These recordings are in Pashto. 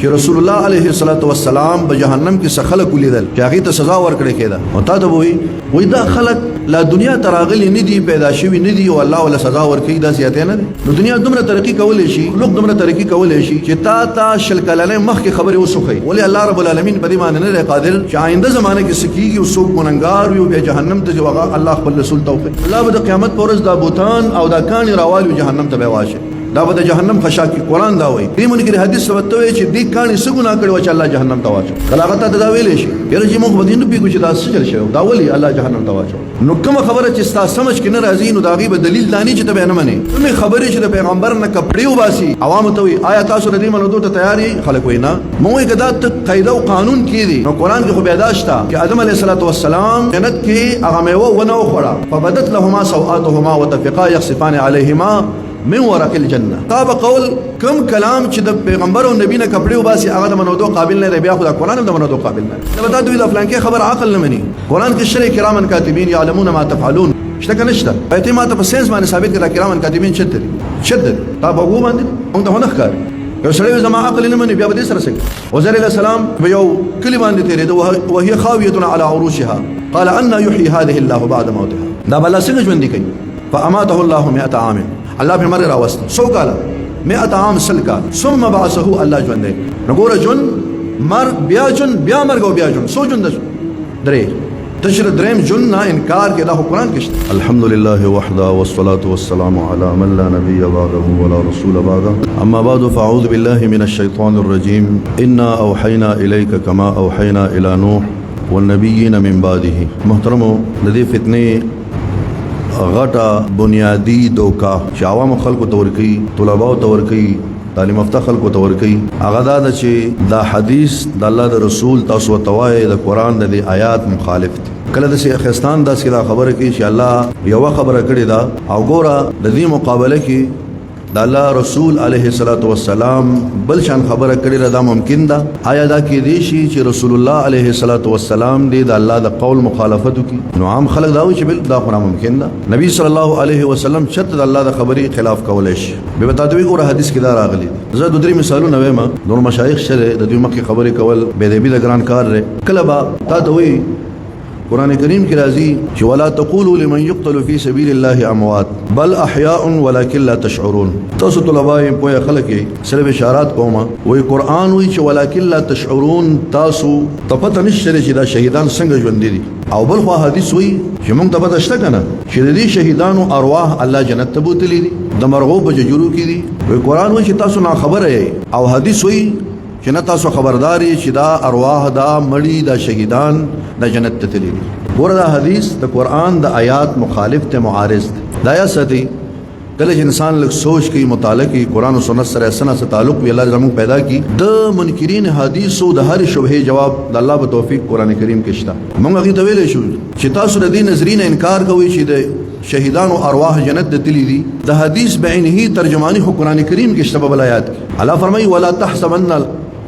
چې رسول الله علیه الصلاۃ والسلام په جهنم کې څه خلک ولیدل چې هغه ته سزا ورکړې کېده، او تا ته وایي وای دا خلک لا دنیا ته راغلي نه دي، پیدا شوي نه دي، او الله ولا سزا ورکړي، دا زیاته نه دي. نو دنیا دومره ترقی کولی شي، مخلوق دومره ترقی کولی شي چې تا ته 20 کلنې مخکې خبرې وسوخي. ولې الله رب العالمین په دې باندې نه دی قادر چې آینده زمانه کې څه کېږي او څوک ګنهګار وي او بیا جهنم ته ځي، هغه الله خپل رسول ته وښيي. الله به د قیامت پر ورځ دا بوتان او دا کاڼي راوالي، جهنم ته به واچوي، دا به د جهنم خشاک کې. قرآن دا وایي، دې منکر حدیث ثبت وایي چې دې کاڼي څه ګناه کړې وه چې الله جهنم ته واچو. کله هغه ته دا ویلی شي یاره چې موږ به دې نه پوهېږو چې دا څه چل شوی، دا ولې الله جهنم ته واچو. نو کومه خبره چې ستا سمجھ کې نه راځي، نو د هغې به دلیل دا نه چې ته به نه منې. کومې خبرې چې د پیغمبر نه کپړې وباسي، عوامو ته وایي آیا تاسو د دې منلو ته تیار یئ؟ خلک وایي نه. موږ وایي که دا ته قاعده او قانون کې دي، نو قرآن کې خو بیا دا شته چې آدم علیه الصلاة والسلام جنت کې هغه مېوه ونه وخوړه، فبدت لهما سوآتهما وطفقا یخصفان علیهما من ورق الجنه. تا به قول کم کلام چې د پیغمبر او نبی نه کپړې وباسي هغه د منودو قابل نه دی، بیا خو د قرآن هم د منودو قابل نه دی. نو دا دوی د فلانکې خبر عقل نه مني. قرآن کې شرع کرامن کاتبین یعلمون ما تفعلون شته که نشته؟ ته ما ته په ساينس باندې ثابت کړه کرامن کاتبین چېرته دي؟ چېرته دي؟ تا په وګو باندې موږ ته خو نه ښکاري. یو سړی زما عقل نه مني، بیا به دې سره څه کوي؟ عزیر علیه السلام په یو کلي باندې تېرېده، وهي خاویة على عروشها قال أنى يحيي هذه الله بعد موتها. دا به الله څنګه ژوندي کوي؟ فأماته الله 100 عام، الله په مرګ راوست څو کاله؟ 100 عام، 100 کال، ثم بعثه، الله ژوندی. نو ګوره ژوند، مرګ، بیا ژوند، بیا مرګ او بیا ژوند، څو ژوند؟ درې. تشر دریم ژوند نه انکار کې دا قرآن کې شته. الحمد لله وحده والصلاة والسلام على من لا نبي بعده ولا رسول بعده، أما بعد فأعوذ بالله من الشيطان الرجيم. إنا أوحينا إليك كما أوحينا إلى نوح والنبيين من بعده. محترمو، د دې فتنې غټه بنیادی دوکا چې عوامو خلکو ته ورکوي، طلباو ته ورکوي، تعلیم یافته خلکو ته ورکوي، هغه دا ده چې دا حدیث د الله د رسول تاسو ورته وایئ د قرآن د دې آیات مخالف دی. کله داسې خستان داسې دا خبره کوي چې الله یوه خبره کړې ده، او ګوره د دې مقابله کې د الله رسول علیه الصلاة والسلام بل شان خبره کړې ده، دا ممکن ده؟ آیا دا کېدی شي چې رسول الله علیه الصلاة والسلام دې د الله د قول مخالفت وکړي؟ نو عام خلک دا وایي چې بل دا خو ناممکن ده، نبی صلی الله علیه وسلم چېرته د الله د خبرې خلاف کولی شي؟ بیا به تاته وایي ګوره حدیث کې دا راغلي. زه د درې مثالونه وایم، نور مشایخ شته د دوی مخکې خبرې کول بې ادبي د ګران کار دی. کله به تاته وایي قرآن کریم کې راځي چې ولا تقولوا لمن يقتل في سبيل الله اموات بل احياء ولكن لا تشعرون. تاسو طلبه یې پوهه خلک یې، صرف اشارات کوم. وایي قرآن وایي چې ولكن لا تشعرون، تاسو ته پته نشته چې دا شهیدان څنګه ژوندي دي. او بل خوا حدیث وایي چې موږ ته پته شته که نه چې د دې شهیدانو ارواح الله جنت ته بوتلي دي، د مرغو په ججورو کې دي. وایي قرآن وایي چې تاسو ناخبره یئ، او حدیث وایي چې نه تاسو خبردار یئ چې دا ارواح، دا مړي، دا شهیدان د جنت ته تللي دي. ګوره دا حدیث د قرآن د آیات مخالف ته، معارض دی. دا یا ساتي کله چې انسان لږ سوچ کوي، مطالعه کوي، قرآن او سنت سره سره څه تعلق وي، الله زموږ پیدا کړي. د منکرین حدیثو د هر شبهې جواب د الله په توفیق قرآن کریم کې شته. موږ هغې ته ویلی شو چې تاسو د دې نظریې نه انکار کوئ چې د شهیدانو ارواح جنت ته تللي دي، د حدیث بعینه ترجماني خو قرآن کریم کې شته. په بل آیات کې الله فرمایي ولا تحسبن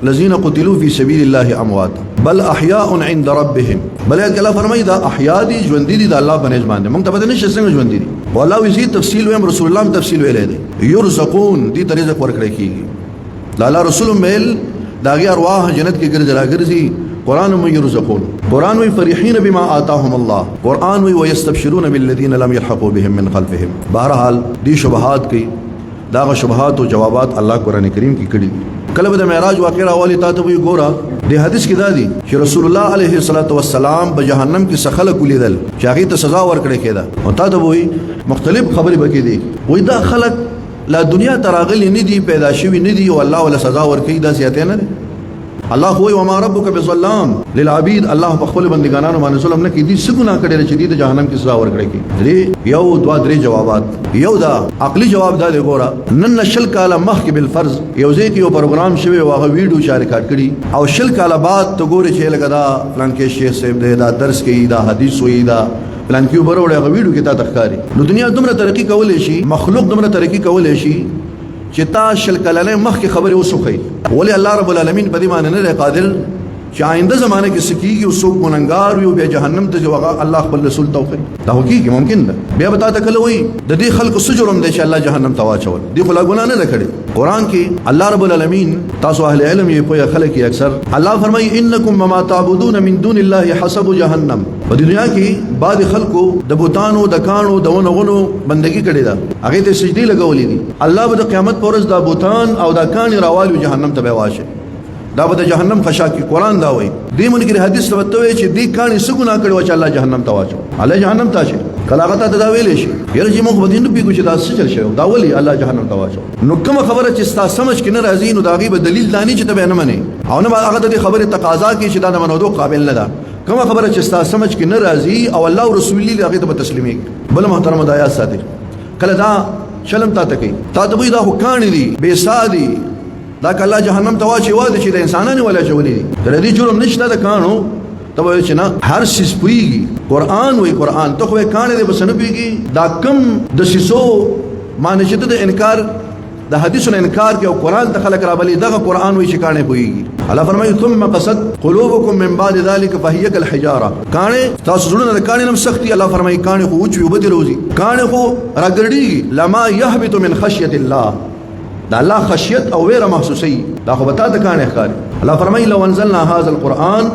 الذين قتلوا في سبيل الله اموات بل احياء عند ربهم. بل آیات کې الله فرمایي دا احیا دي، ژوندي دي د الله په نزد باندې. موږ ته پته نشته څنګه ژوندي دي، والله وی تفصیل ویم، رسول الله هم تفصیل ویلی دی. یرزقون، دې ته رزق ورکړی کېږي. د الله رسول هم ویل د هغې ارواح جنت کې ګرځي راګرځي. قرآن هم یرزقون، قرآن وی فرحین بما آتاهم الله، قرآن وی ویستبشرون بالذین لم یلحقوا بهم من خلفهم. بهرحال دې شبهات کوي، داغه شبهات او جوابات الله قرآن کریم کې کړي دي. کله به د معراج واقع راولي، تا ته وایي ګوره د حدیث کې دا دي چې رسول الله علیه الصلاة والسلام په جهنم کې څه خلک ولیدل چې هغې ته سزا ورکړې کېده، او تا ته وایي مختلف خبرې پکې دي. وایي دا خلک لا دنیا ته راغلي نه دي، پیدا شوي نه دي، او الله ولا سزا ورکوي، دا زیاتی نه دی. الله خو وایي وما ربک بظلام للعبید، الله په خپلو بندګانانو باندې ظلم نه کوي. دوی څه ګناه کړې ده چې دوی د جهنم کې سزا ورکړی کېږي؟ درې، یو، دوه، درې جوابات. یو دا عقلي جواب دا دی، ګوره نن نه 20 کاله مخکې بالفرض یو ځای کې یو پروګرام شوی و، هغه ویډیو چا ریکارډ کړي، او 20 کاله بعد ته ګورې چې لکه دا فلانکی شیخ صاحب دی، دا درس کوي، دا حدیث وایي، دا فلانکی اوبه راوړي، هغه ویډیو کې تا ته ښکاري. نو دنیا دومره ترقي کولی شي، مخلوق دومره ترقي کولی شي چې تا 20 کلنې مخکې خبرې وسوخي. ولې الله رب العالمین په دې باندې نه دی قادر چې آینده زمانه کې څه کېږي او څوک ګنهګار وي او بیا جهنم ته ځي، هغه الله خپل رسول ته وښيي؟ دا خو کېږي، ممکن ده. بیا به تا ته کله وایي د دې خلکو څه جرم دی چې الله جهنم ته واچول، دې خو لا ګناه نه ده کړې. قرآن کې الله رب العالمین، تاسو اهل علم یې، پوهه خلک یې اکثر، الله فرمایي انکم وما تعبدون من دون الله حسب جهنم. په دنیا کې بعد خلکو د بوتانو، د کانو، د ونو غونو بندگی کړې ده، هغه ته سجدي لګولې دي. الله به د قیامت پر ورځ دا بوتان او دا کانی راوالي، جهنم ته به واشه، دا به د جهنم خشاک کی. قرآن دا وایي. دې منکر حدیث ته وایي چې دې کانی څه ګناه کړو چې الله جهنم ته واچو، الله جهنم ته شي. کله هغه ته دا ویلې شي یره چې موږ بدین نه پیګو چې دا څه چل شوی، دا ولی الله جهنم ته واچو؟ نو کوم خبره چې ستا سمجھ کې نه راځي، نو دا غي به دلیل دانی چې ته به نه منې، او نه هغه د خبره تقاضا کوي چې دا نه منو قابل نه ده. کوم خبره چې ستا سمجھ کې نه راځي او الله او رسول الله هغه ته تسلیمي. بل محترم، دا یاد ساتي، کله دا چلم تا ته کوي، تا ته دا حکان دي، بے سادي، دا کله جهنم ته واچي واده چې د انسانانو ولا چولې دي، تر دې جرم نشته د کانو. ته وایې چې نه، هر څیز پوهېږي. قرآن وایي، قرآن ته خو یې کاڼی دی، بس نه پوهېږي. دا کم د سیسو معنی چې ته د انکار د حدیثو نه انکار کوي او قرآن ته خلک رابلي، دغه قرآن وایي چې کاڼی پوهېږي. الله فرمایي ثم قست قلوبكم من بعد ذلك فهي كالحجاره. کاڼی تاسو زړونه د کاڼي نم سختي. الله فرمایي کاڼی خو وچ وي، وبدي روزي، کاڼی خو راګرډېږي. لما يهبط من خشیت الله، دا الله خشیت او ویره محسوسي، دا خو به تا ته کاڼی ښکاري. الله فرمایي لو انزلنا هذا القرآن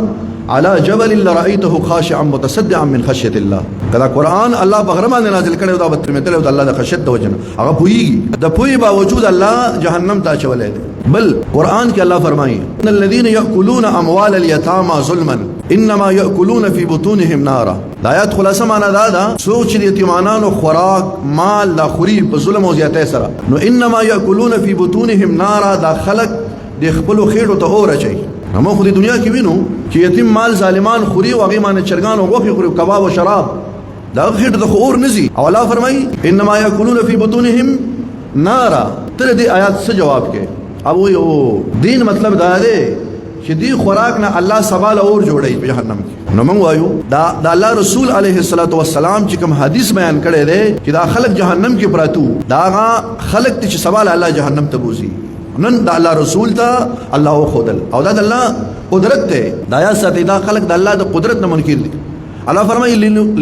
على جبل لرأيته خاشعا متصدعا من خشیت الله. کله قرآن الله په غره باندې نازل کړی، دا به ترمتل او د الله د خشیت د وجنه هغه پوهیږي، د پوهې باوجود الله جهنم ته اچولی دی. بل قرآن کې الله فرمایي ان الذين يأكلون اموال اليتامى ظلما انما يأكلون في بطونهم نارا. د آیات خلاصه معنا دا ده، څوک چې د یتیمانانو خوراک مال دا خوري په ظلم او زیاتۍ سره، نو انما یاکلون فی بطونهم نارا، دا خلک د خپلو خېټو ته اور اچوي. موږ خو د دنیا کې وینو چې یتیم مال ظالمان خوري او هغې باندې چرګان او غوښې خوري، کباب او شراب، دا خېټو ته خو اور نه ځي. او الله فرمایي انما یاکلون فی بطونهم نارا. ته د دې آیات څه جواب کې؟ او یو دین مطلب دا دی چې دی خوراک نه الله سبا له اور جوړي په جهنم کې. نو موږ وایو دا د الله رسول علیه الصلاۃ والسلام چې کوم حدیث بیان کړی دی چې دا خلک جهنم کې پراتو، دا خلک چې سبا له الله جهنم ته بوزي. نن د الله رسول ته الله خودل، او دا د الله قدرت دی. دا یا ساتي، دا خلک د الله د قدرت نه منکر دي. الله فرمایي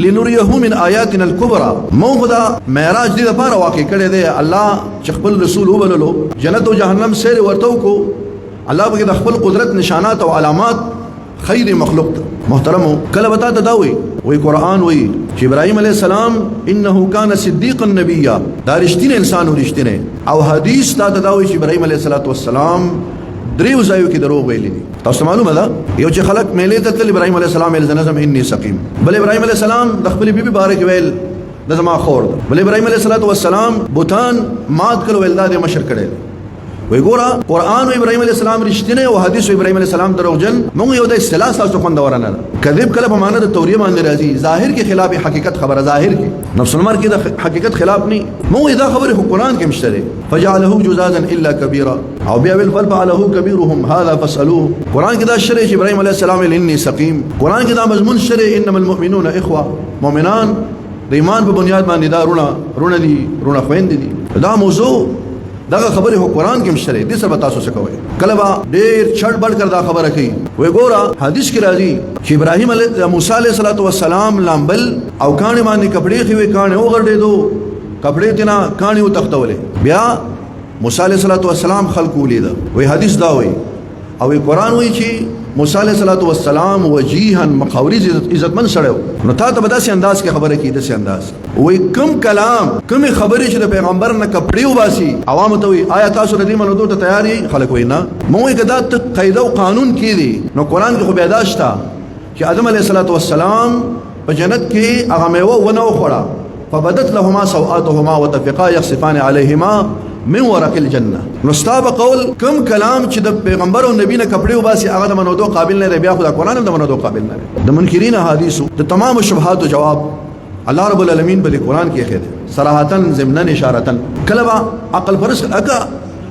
لنريه من آیاتنا الكبرى. مو خدا معراج دې لپاره واقع کړی دی. الله چې خپل رسول وبللو، جنت او جهنم سیر ورته کو، الله به د خپل قدرت نشانات او علامات خیر مخلوق ته. محترمو، کله وتا ته دا وی وی قرآن وی چې ابراهیم علیه السلام انه کان صدیقا نبیا، دا رښتینی انسان و، رښتینی. او حدیث تا ته دا وی چې ابراهیم علیه السلام دریو ځایو کې دروغ ویلي دي. تاسو معلومه ده، یو چې خلک میلې ته تل، ابراهیم علیه السلام ویل زنزم انی سقیم. بل ابراهیم علیه السلام د خپل بیبي باره کې ویل د زما خور ده. بل ابراهیم علیه السلام بوتان مات کړو، ویل دا د مشر کړي. وی ګوره، قرآن او ابراهیم علیه السلام رښتینی او حدیث او ابراهیم علیه السلام دروغجن. موږ یو د اصطلاح تاسو خوندوره نه ده. کذب کله په معنا د توریه باندې راځي، ظاهر کې خلاف حقیقت خبره، ظاهر کې نفس المر کې د حقیقت خلاف نه. موږ دا خبره خو قرآن کې مشته ده، فجعله جزازا الا کبیرا، او بیا ویل فعله کبیرهم هذا فاسالوه. قرآن کې دا شرع چې ابراهیم علیه السلام انی سقیم، قرآن کې دا مضمون شرع انما المؤمنون اخوه، مؤمنان د ایمان په بنیاد باندې دا رونه رونه دي، رونه خويند دي. دا موضوع دغه خبره هو قرآن کې مشته، دې سره تاسو څه کوئ؟ کله با ډېر چړ بړ کړ دا خبره کوي. وای ګوره، حدیث کې راځي چې ابراهیم علیه موسی علیه الصلاۃ والسلام لامبل او کانې باندې کپڑے خوي، کانې وغړېدو، کپڑے تینا کانې وتختولې، بیا موسی علیه الصلاۃ والسلام خلق ولید. وای حدیث دا وای، او قرآن وای چې موسی علیه الصلاۃ والسلام وجیها مقاوری عزتمن سره. نو تا ته به داسې انداز کې خبره کی، داسې انداز وای کم کلام کم خبرې چې د پیغمبر نه کپڑے وباسي عوام ته وای، آیا تاسو د دې منلو ته تیار یې؟ خلک وای نه. مو یې کدا ته قاعده او قانون کې دي، نو قرآن کې خو بیا دا شته چې آدم علیه الصلاۃ والسلام په جنت کې هغه میوه ونه وخوړه، فبدت لهما سوآتهما وطفقا يخصفان عليهما من ورق الجنه. نو ستا په قول کم کلام چې د پیغمبر او نبی نه کپڑے وباسي هغه د منودو قابل نه دی، بیا خو د قرآن هم د منودو قابل نه دی. د منکرین احادیثو د تمام شبهات جواب الله رب العالمین په قرآن کې خېده، صراحتا، ضمنا، اشارتا. کله با عقل پرست اګه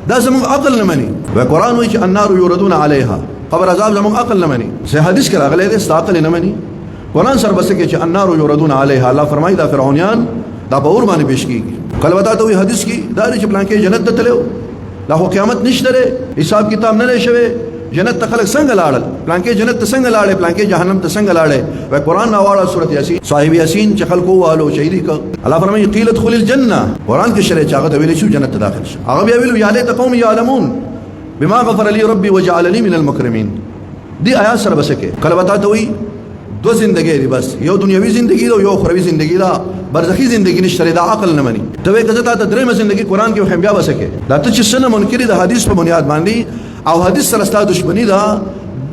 دا زموږ عقل نه مني، و قرآن وایي چې النار یوردون علیها، قبر عذاب زموږ عقل نه مني. سه حدیث کې راغلی دی، ستا عقل نه مني. قرآن سره بس کې چې النار یوردون علیها، الله فرمایي دا فرعونیان دا په اور باندې پیش کیږي. کله وتا ته وی حدیث کې دا چې پلان کې جنت ته تلو، لا خو قیامت نشته لري، حساب کتاب نه لري شوی، جنت ته خلک څنګه لاړل، پلانکې جنت ته څنګه لاړې، پلانکې جهنم ته څنګه لاړې؟ وای قرآن نه واړه سورۃ یاسین، صاحب یاسین چې خلکو والو شهیدی ک، الله فرمایي قیل ادخل الجنه، قرآن کې شری چې هغه ته ویل شو جنت ته داخل شو. هغه بیا ویلو یا لیت قوم یعلمون بما غفر لي ربي وجعلني من المکرمین. دی آیات سره بسکه کله وتا ته وی دو زندګۍ دی، بس یو دنیوي زندگی ده او یو اخروی زندگی ده، برزخی زندگی نشته، دا عقل نه مني. ته وایې که زه تا ته درېیمه زندگی قرآن کې وښیم بیا به څه کوې؟ دا ته چې څه نه منکرې د حدیث په بنیاد باندې او حدیث سره ستا دښمني ده،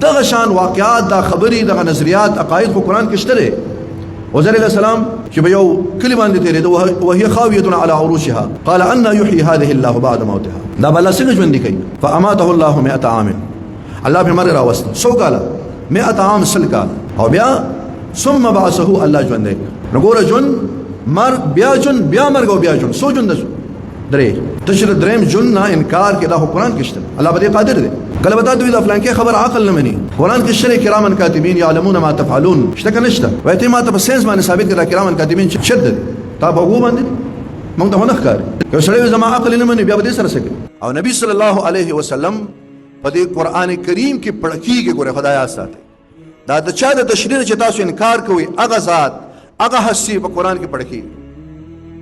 دغه شان واقعات، دا خبرې، دغه نظریات، عقاید خو قرآن کې شته دی. عزیر علیه السلام چې په یو کلي باندې تېرېده، وهي خاویة على عروشها قال أنى يحيي هذه الله بعد موتها، دا به الله څنګه ژوندي کوي؟ فأماته الله مئة عام، الله په مرګ راوست څو کاله، 100 عام، 100 کال، او بیا ثم بعثه، الله ژوندی کړ. نو ګوره ژوند، مرګ، بیا ژوند، بیا مرګ او بیا ژوند، څو ژوند شو؟ درې. ته چې د درېیم ژوند نه انکار کې، دا خو قرآن کې شته، الله به دې قادر دی. کله به تا ته وي دا فلانکې خبره عقل نه مني، قرآن کې شته کراما کاتبین یعلمون ما تفعلون، شته که نشته؟ وایي ته ما ته په ساینس باندې ثابت کړه کراما کاتبین چېرته دي؟ تا په هغو باندې موږ ته خو نه ښکاري. یو سړی وایي زما عقل نه مني، بیا به دې سره څه کوي؟ او نبی صلی الله علیه وسلم په دې قرآن کریم کې پړکیږي، ګوره خدای ساتي، دا د چا د تشریح چې تاسو انکار کوئ، هغه ذات، هغه هستی په قرآن کې پړکیږي.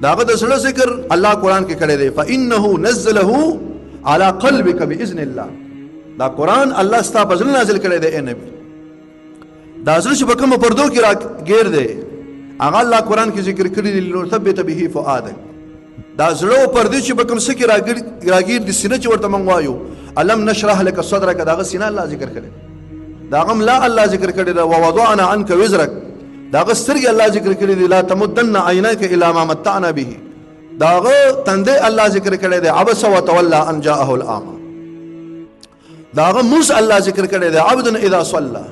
دا هغه د زړه ذکر الله قرآن کې کړی دی، فإنه نزله على قلبك بإذن الله، دا قرآن الله ستا په زړه نازل کړی دی ای نبی. دا زړه چې په کومو پردو کې راګیر دی، هغه الله قرآن کې ذکر کړی دی، لنثبت به فؤادک. دا زړه او پردې چې په کوم څه کې راګیر دي، سینه چې ورته موږ وایو الم نشرح لک صدرک، د هغه سینه الله ذکر کړی، د هغه ملا الله ذکر کړی ده، ووضعنا عنک وزرک، د هغه سترګې الله ذکر کړې دي، لا تمدن عینیک الی ما متعنا به، د هغه تندی الله ذکر کړی دی، عبس وتولی ان جاءه الاعمی، د هغه موس الله ذکر کړی دی، عبد اذا صلی،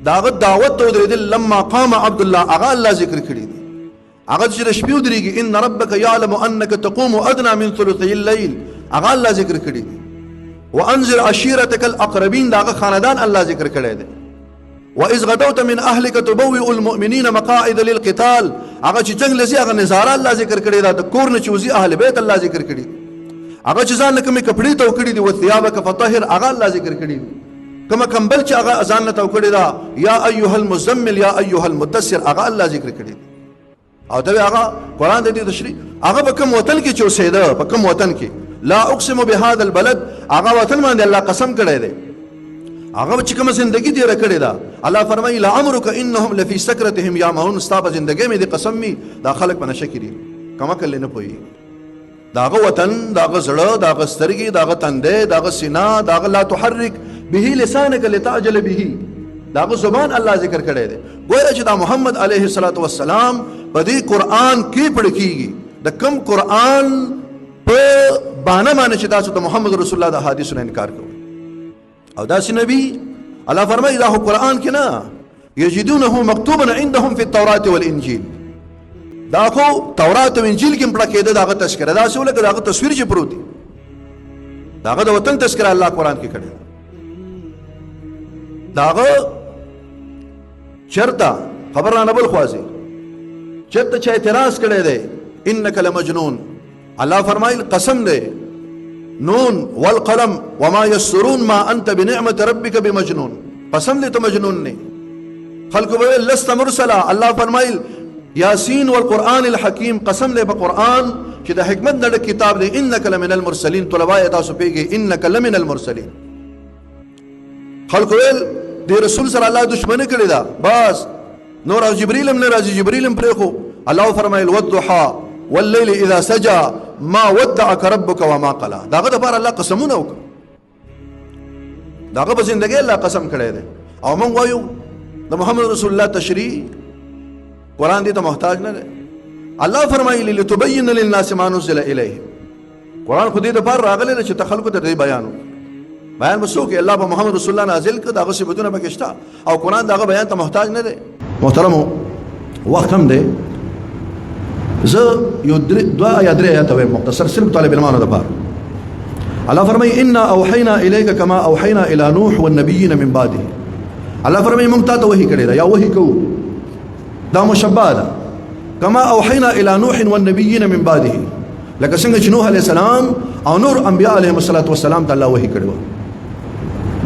د هغه دعوت ته ودرېدل، لما قام عبد الله، هغه الله ذکر کړی دی، هغه چې د شپې ودرېږي، ان ربک یعلم انک تقوم ادنى من ثلثي الليل، هغه الله ذکر کړی دی، وانذر عشیرتک الاقربین، د هغه خاندان الله ذکر کړی دی، واذ غدوت من اهلک تبوئ المؤمنین مقاعد للقتال، هغه چې جنګ لځي هغه نظاره الله ذکر کړی ده، د کور نه چې وځي اهل بیت الله ذکر کړی، هغه چې ځان له کومې کپړې تو کړي دي، وثیابک فطهر، هغه الله ذکر کړی دي، کومه کمبل چې هغه ځان له تو کړی ده، یا ایها المزمل یا ایها المدثر، هغه الله ذکر کړی دي. او دا هغه قرآن د دې تشریح، هغه په کوم وطن کې چې اوسېده، په کوم وطن کې، لا اقسم بهذا البلد، هغه وطن باندې الله قسم کړی دی، هغه چې کومه زندگی تېره کړې ده، الله فرمایي لعمرک انهم لفي سکرتهم یعمهون، ستا په زندګۍ مې دې قسم وي، دا خلک په نشه کې دي، کوم عقل نه پوهېږي. د هغه وطن، د هغه زړه، د هغه سترګې، د هغه تندی، د هغه سینه، د هغه لا تحرک به لسانک لتعجل به، د هغه زبان الله ذکر کړی دی. ګویا چې دا محمد علیه الصلاة والسلام په دې قرآن کې پړکیږي، د کم قرآن په بانه باندې چې تاسو د محمد رسول الله د حدیثو نه انکار کوئ. او داسې نبی الله فرمایي دا خو قرآن کې نه، یجدونه مکتوبا عندهم فی التوراة والانجیل، دا خو تورات او انجیل کې هم پړه کېده، د هغه تذکره داسې ولکه د هغه تصویر چې پروت دی، د هغه د وطن تذکره الله قرآن کې کړې ده. د هغه چېرته خبر رانه بل خوا ځي، چېرته چا اعتراض کړی دی انک لمجنون، الله فرمایل قسم دی نون والقلم وما يسرون ما انت بنعمة ربك بمجنون، قسم دی ته مجنون نه. خلکو به ویل لست مرسلا، الله فرمایل یاسین والقرآن الحکیم، قسم دی په قرآن چې د حکمت نه ډک کتاب دی، انک لمن المرسلین، طلبا یې تاسو پوهېږئ انک لمن المرسلین. خلکو ویل دې رسول سره الله دښمني کړې ده، بس نور جبریل هم نه راځي، جبریل هم پرېښو. الله فرمایل والضحى والليل اذا سجى ما ودعك ربك وما قلى، د هغه دپاره الله قسمونه وکړه، د هغه په زندګۍ الله قسم کړی دی. او موږ وایو د محمد رسول الله تشریح قرآن دې ته محتاج نه دی. الله فرمایلی لتبین للناس ما نزل الیهم، قرآن خو دې دپاره راغلی دی چې ته خلکو ته دې بیان وکړې. بیان به څوک؟ الله په محمد رسول الله نازل کړ، د هغه صفتونه پکې شته، او قرآن د هغه بیان ته محتاج نه دی. محترمو وخت هم دی، زه یو دوه یا درې آیاته وایم مختصر، صرف طالب علمانو دپاره. الله فرمایي انا اوحینا الیک کما اوحینا الی نوح والنبیین من بعده. الله فرمایي موږ تا ته وحي کړې ده یا وحي کوو، دا مشبه ده، کما اوحینا الی نوح والنبیین من بعده، لکه څنګه چې نوح علیه السلام او نور انبیاء علیهم الصلاة والسلام ته الله وحي کړې وه.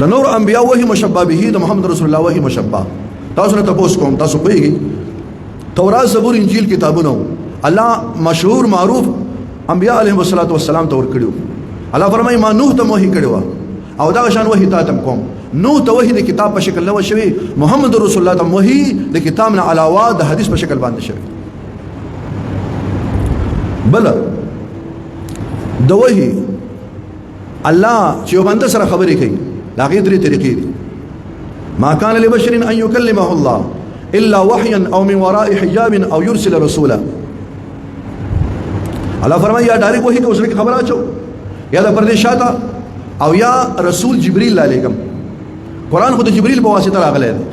د نور انبیا وحی مشبہ به، د محمد رسول الله وحی مشبہ. تاسو نه تاسو کوم، تاسو پوهیږئ تورات، زبور، انجیل کتابونه الله مشهور معروف انبیاء علیهم الصلاۃ والسلام ته ورکړیو. الله فرمایي ما نوح ته وحی کړو او دا شان وحی تا تم کوم. نوح ته وحی د کتاب په شکل نه وشوي، محمد رسول الله ته وحی د کتاب نه علاوه د حدیث په شکل باندې شوی. بل د وحی الله چې یو بنده سره خبرې کوي، دا غي درې طریقې دي. ما كان لبشر ان يكلمه الله الا وحيا او من وراء حجاب او يرسل رسولا. الله فرمایي یا ډایرک وحی کو سره خبره اچو، یا د پردې شاته، او یا رسول جبريل علیکم. قران خو د جبريل په واسطه راغلی دی.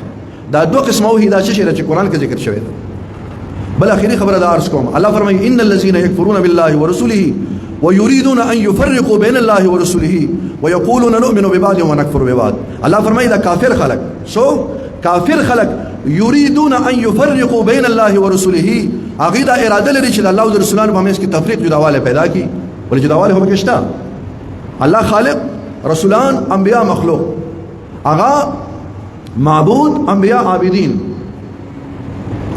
دا دوه قسمه وحی دا څه شی چې قران کې ذکر شوی دی. بل اخیری خبره دا عرض کوم، الله فرمایي ان الذين يكفرون بالله ورسله ويريدون ان يفرقوا بين الله ورسله ويقولون نؤمن ببعض ونكفر ببعض. الله فرمایي دا کافر خلق، سو کافر خلق يريدون ان يفرقوا بين الله ورسله، هغه دا اراده لري چې د الله او رسولانو په منځ کې تفریق جداواله پیدا کړي. ولې جداواله هم کې شته؟ الله خالق، رسولان انبیاء مخلوق، هغه معبود، انبیاء عابدین.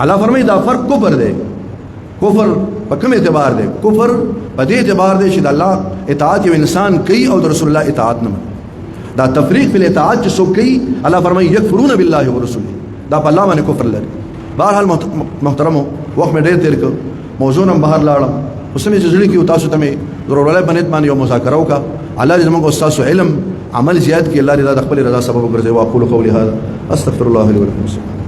الله فرمایي دا فرق کفر دی. کفر په کوم اعتبار دی؟ کفر په دې اعتبار دی چې د الله اطاعت یو انسان کوي او د رسول الله اطاعت نه. دا تفریق په اطاعت چې څوک کوي، الله فرمایي یکفرون بالله ورسوله، دا په الله باندې کفر لري. بهرحال محترمو، وخت مې ډېر تیر کړ، موضوع نم بهر لاړم. اوس مې چې زړه کې تاسو ته مې ضرورت بنیت باندې یو مذاکره وکړه. الله دې زموږ استاد علم عمل زیات کړي، الله دې دا د خپل رضا سبب وګرځي. واقول قولي هذا استغفر الله لي ولكم.